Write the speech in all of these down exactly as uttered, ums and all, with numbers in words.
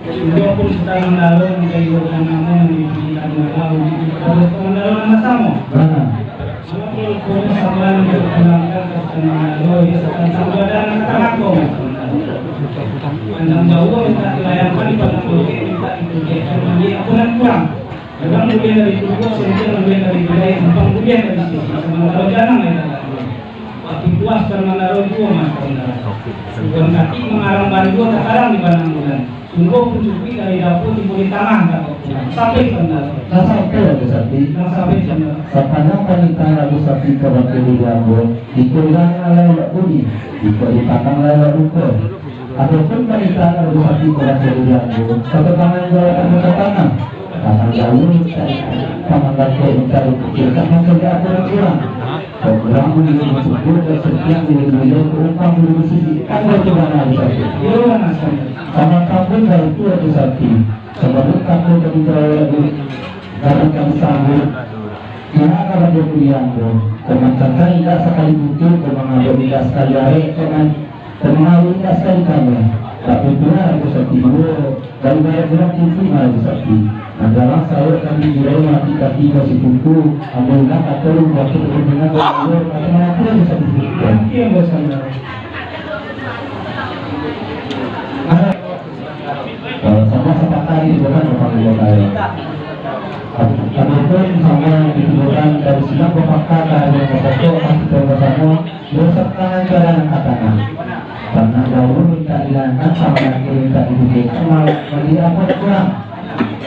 Sudah pun Sutan Mandaro manjadi urang namo nan dipilih Allah untuk kepala Sutan Mandaro nan basamo. Bana. Sudah pun Sutan Mandaro dipulangkan ka Sutan Mandaro, di Sutan Sambadan nan ka tangah ko. Panjang jauah mintak dilayangkan, di padang bukik mintak dipujikkan, mandi apo nan kurang. Urang buliah dari tubuah, senteng buliah dari bilai, empang buliah dari sisi, samantaro janang dari dalam. Tapi puas Sutan Mandaro juo, Mas Sutan Mandaro. Urang kaki mangarang bandua, takarang di panang bulan. Sungguah pun cukuik dari dapua tibo di tangah, tak pulang. Sampai Sutan Mandaro. Lah sampai Rajo Sakti. Lah sampai Sutan Mandaro. Sapanjang panitahan Rajo Sakti kabake diri ambo, dikurangi alai awak budi, dikurangi tanang alai awak rupa. Adopun panitahan Rajo Sakti kabake diri ambo, sapanjang jalan ambo ka tangah, tanang jauah mintak, tanang dakek mintak dipikirkan, mancari apo nan kurang. Kok kurang buliah ditumbuk, kok setiang buliah dibilai, kok umpang buliah disisik, kan baitu bana Rajo Sakti. Iyo, Mas. Samantang pun baitu Rajo Sakti, sabalun tako ka dijawab, baru ka disambut. Pihak ka Rajo Kuliah tu, kok mancacah indak sakali butuh, kok mangadok indak sakali arek, kok man-, kok mangaruik indak sakali kaya. Tapi pihak Rajo Sakti juo, dari banyak urang cincin Rajo Sakti. Manjalang sawek kami jirai mati kaki ka sipuku, ambo indak kato lu, waktu kepentingan, kok juo, kata mananti Rajo Sakti. Nanti yang bersama. Eh, samo sapatah ditibokan ka Panglimo Kayo. Adopun samo ditibokan dari silang bapaka ka harian bapokok, ka kito basamo, basartangan jo anak nan ka tangah. Karano dahulu mintak dilangan, samo nanti mintak dipikirkan, malah bali apo nan kurang.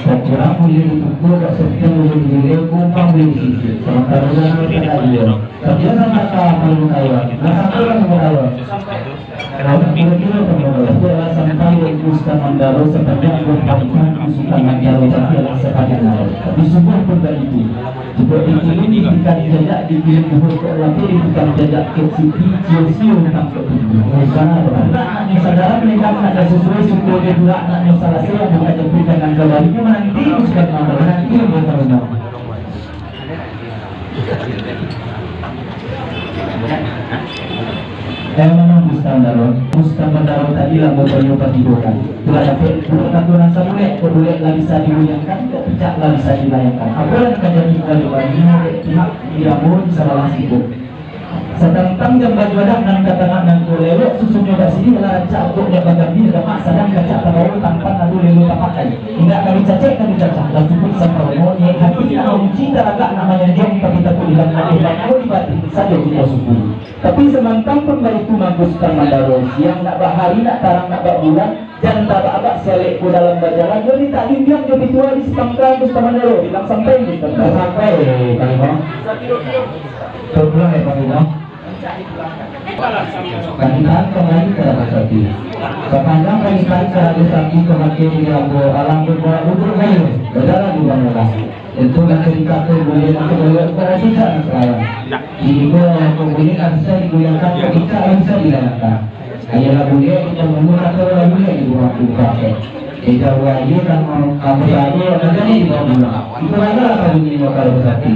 Kok kurang buliah ditumbuk, kok setiang buliah dibilai, kok umpang buliah disisik. Samantaro janang mintak dipikirkan. Tapi sampai ka Panglimo Kayo, lah sampai ka Panglimo Kayo. Kira-kira panggawa tu adalah sampai dari Sutan Mandaro sapanjang dua puluh tahun, Sutan Mandaro tapi adalah sapanjang hari. Tapi sungguah pun baitu. Jikok dikirim di tikar jajak, dikirim buhur kok lapeh, di tikar jajak kok sipi, ciyo-ciyo tangkok tinggi. Bukan apa. Nak nyo sadara malingkak, nak nyo sasuai, suko nyo burak, nak nyo salasai, bukan japuik tangan ka barinyo, mananti Sutan Mandaro, mananti Sutan Mandaro. Yang mana Sutan Mandaro? Sutan Mandaro tadi lah bapayo patidokan. Sudah dapek buah tantu rasa bulek, kok bulek lah bisa digoyangkan, kok picak lah bisa dilayangkan. Apo nan ka jadi buah di bawah ini, dek pihak di ambo di sabalah situ. Satantang jan bajuadah nan ka tangah nan ko lelok, susunnyo basiriah lah rancak, ukoknyo bagambia damak, sadang kacak tabawo tampan lalu lelo tapakai. Indak kami cacek, kami cacah, lah cukuik samparono, niaik hati nak mamuji, talagak nak manyanjuang, tapi takuik ilang nak ilang, kalau di batin sajo kito syukuri. Tapi samantang pun baitu mangko Sutan Mandaro, siang nak bahari, nak tarang nak babulan, jan tabak-abak sialek ko dalam bajalan, yo mintak bimbingan jo pituah di sapangka Sutan Mandaro, bilang sampai Sutan Mandaro. Sampai, Pak Imam. Pulang ya, Pak Imam. Panitahan kembali ka Rajo Sakti. Sapanjang panitahan ka Rajo Sakti kabake diri ambo, alang babuah uduak kayo, bajalan di bangunan. Itu nan carito tu buliah dikembalikan ka Rajo Sakti sekarang. Di ko, ko buliah bisa digoyangkan, ko picak bisa dilayangkan. Ayolah buliah di pangulu, kato lah buliah di rumah tu pakai. Ejak buah aia kan, kamu tadi, kamu tadi di bawah bulan. Itu aja lah kami di lokal Rajo Sakti.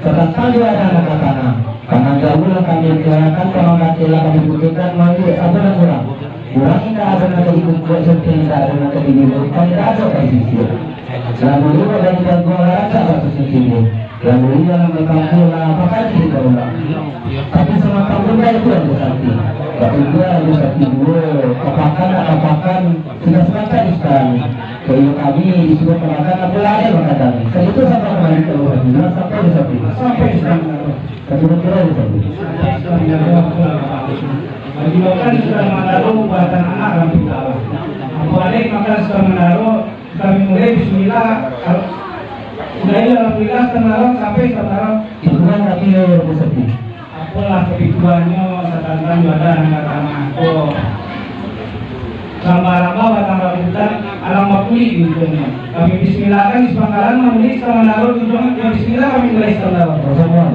Satantang juo anak-anak ka tangah. Karano jauah lah kami ditinggalkan, pamangkatan lah kami putihkan, mangko apo nan kurang. Kurang indak ado nan ka ditumbuk, senteng indak ado nan ka dibilai, indak ado ka disisik. Lalu liwat dari jago lah rancak batu sisik. Lalu liwat lah bertangku lah, apo kali kita ulang. Tapi samantang pun lah itu Rajo Sakti. Tapi juo Rajo Sakti juo, kapakan nak kapakan, sudah samantang sekarang. Kok iyo kami disuruah ka makan, apo lah ado makan kami. Sakitu sampai kembali ka rumah, sampai Rajo Sakti. Sampai Rajo Sakti. Tapi betul Rajo Sakti. Bagi makan Sutan Mandaro, buatan anak Rampung Talang. Apo alek makan Sutan Mandaro, kami mulai bismillah. Udah iyo, alhamdulillah, Sutan Mandaro sampai Sutan Mandaro. Itulah kami Rajo Sakti. Apolah kapituahnyo, satantang juo anak nan ka tangah ko. Rambah-rambah batang rambutan, alang bakulik di ujuangnyo. Kami bismillahkan di sapangkalan, mamulik Sutan Mandaro di ujuang, jo bismillah kami mulai Sutan Mandaro. Sama.